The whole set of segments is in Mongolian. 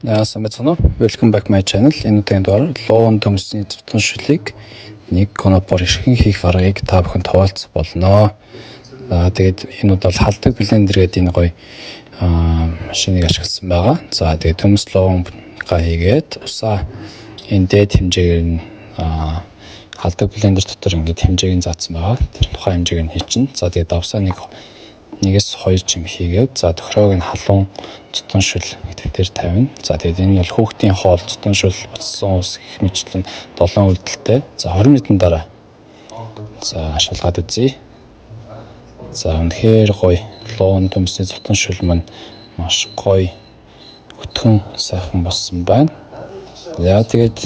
Сайн байцгаана уу? Welcome back my channel. Энэ удаагийн дугаар лууван төмсний зутан шүлийг нэг конопоор хэрхэн хийх аргыг та бүхэнд хуваалцах болно. За, тэгээд энэ удаа бол халдаг блендер гэдэг энэ гоё машиныг ашигласан байгаа. За, тэгээд төмс луувангаа хийгээд усаа энэ дээд хэмжээгээр нь халдаг блендер дотор ингээд хэмжээг нь заасан байгаа. Тэр тухайн хэмжээг нь хийчихнэ. За, тэгээд давсаа нэгээс хоёр чим хийгээд, за, тохироог нь халуун зутан шүл гэдэг дээр тавина. За, тэгээд энэ бол хүүхдийн хоол, зутан шүл, буцсан ус гэх мэтчилэн 7 үйлдэлтэй. За, 20 минутын дараа, за, шалгаад үзье. За, үнэхээр гоё лууван төмсний зутан шүл маань маш гоё өтгөн сайхан болсон байна. За, тэгээд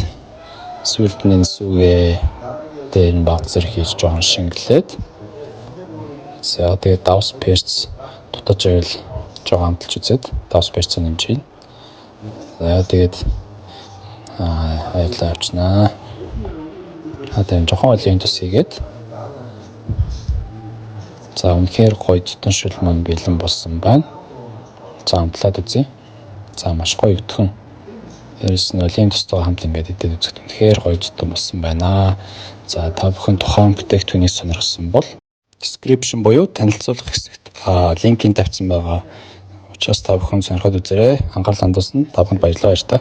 сүүлд нь энэ сүүгээ дээр нь бага зэрэг хийж жоохон шингэлээд, за, тэгээд давс, перц дутаж байвал жоохон амталж үзээд давс, перцээ нэмж хийн. За, тэгээд аяглаа авчнаа. А, тэгээд жоохон олийн тус хийгээд, за, үнэхээр гоё зутан шүл маань бэлэн болсон байна. За, амтлаад үзье. За, маш гоё өтгөн. Дээрээс нь олийн тустайгаа хамт ингээд идээд үзэхэд үнэхээр гоё зутан болсон байна. За, та бүхэн тухайн бүтээгдэхүүнийг сонирхсон бол description буюу танилцуулга хэсэгт линкийг тавьсан байгаа. Учраас та бүхэн сонирхоод үзээрэй. Анхаарал хандуулсан та бүхэнд баярлалаа, баяртай.